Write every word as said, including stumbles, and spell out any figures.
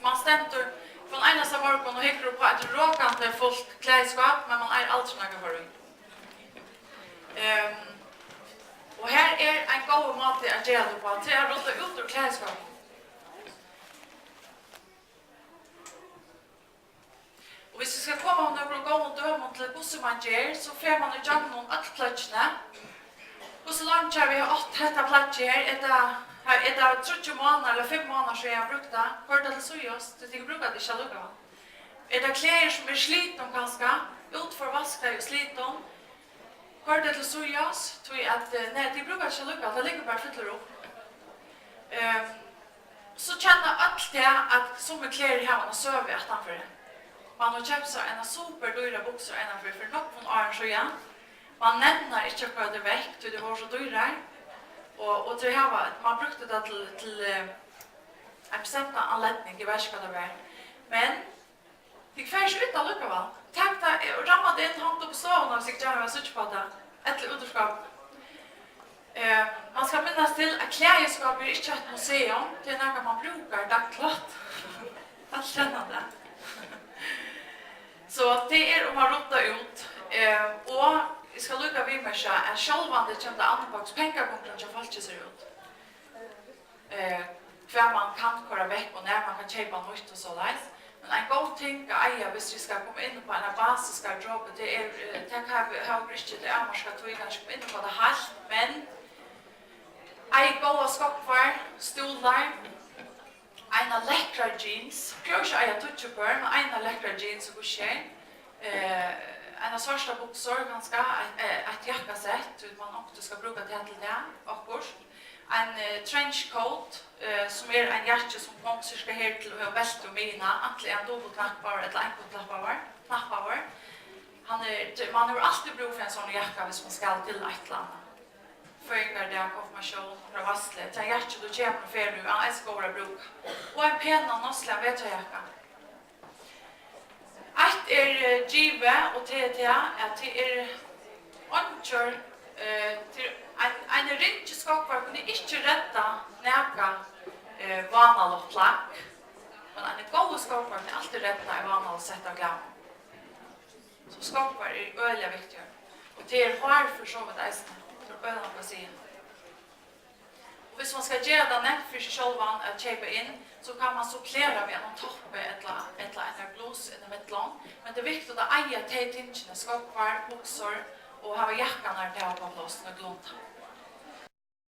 Man stendur hvønn einasta morgun og hyggur upp á eitt rokandi fult klæðiskáp, men man eigur aldri nakað forrit. Ehm, og her er ein góður máti at gera tað uppá, tað er at rudda út úr klæðiskápinum. Og hvis vit skal koma við nøkrum góðum dømum til, hvussu man ger, so fer man ígjøgnum øll pløggini. Hvussu leingi havi eg átt hetta plaggið her? Er tað, er tað tríggir mánaðir ella fimm mánaðir, síðan eg havi brúkt tað? Koyr tað til síðast, tí tit brúka tað ikki allíkavæl. Er tað klæðir, sum eru slitin kanska, útforvaskaði og slitin? Koyr tað til síðast, tí at, eh, nei, tit brúka tað ikki allíkavæl, tað liggur bara og fyllir upp. Ehm, so kenna øll tað, at summi klæðir hava eina søgu aftanfyri. Man hevur keypt sær eina super dýra buksur einaferð fyri nógvum árum síðan. Man nevnir ikki at koyra tær vekk, tí tær vóru so dýrar. Og, og tær hava, man brúkti tað til, til, eh, ein bestemtan anledning, eg veit ikki, hvat tað var. Men tit fara ikki út allíkavæl. Tak tað, eh, og ramma tað inn, hong tað upp í stovuna, hvis tit gjarna vilja síggja uppá tað. Ella út úr skápinum. Eh, man skal minnast til, at klæðiskápið er ikki eitt museum, tað er nakað, man brúkar dagligt. Alt kennandi. So tað er um at rudda út, eh, og eg skal líka viðmerkja, at sjálvandi kemur tað an upp á, hvussu pengapungurin hjá fólki sær út. Eh, hvat man kann koyra vekk og nær man kann keypa nýtt og soleiðis. Men ein góð ting at eiga, hvis vit skal koma inn upp á eina basiska garderobu, tað er, eh, tað hava, hava okur ikki, tað er avmarkað tíð, kanska koma inn upp á tað heilt, men eig góðar skógvar, stólar, einar lekkrar jeans, behøvir ikki eiga tíggju pør, men einar lekkrar jeans og hvussu er. Eh, einar svartar buksur, kanska, eitt, eh, eitt jakkasett, tí man onkuntíð skal brúka tað til tað, okkurt. Ein, eh, trench coat, eh, sum er ein jakki, sum gongur cirka her til og hevur belti um miðjuna, antin er hann dupultknappaður ella einkultknappaður, knappaður. Hann er, man hevur altíð brúk fyri ein sovorðnan jakka, hvis man skal til eitt ella annað. Føðingardag, konfirmatión, onkra veitslu, tað er ein jakki, tú kemur og fer í, hann er eisini góður at brúka. Og ein penan, násligan vetrarjakka. Eitt er, eh, givið, og tað er tað, at tað er eingir, eh, tað er ein, ein ringir skógvar kunnu ikki redda nakað, eh, vánaligt plagg, men ein góður skógvar kunnu altíð redda ein vánaligt sett av klæðum. So skógvar eru øgiliga viktigar, og tað er hár fyri so vítt eisini, tað er øgiliga nógv at siga. Og hvis man skal gera tað nemt fyri seg sjálvan at keypa inn, so kann man supplera við einum toppi ella, ella einari blusu inn ímillum. Men tað er viktigt at eiga tey tingini, skógvar, buksur, og hava jakkarnar, tey hava uppá pláss, nøkulunda.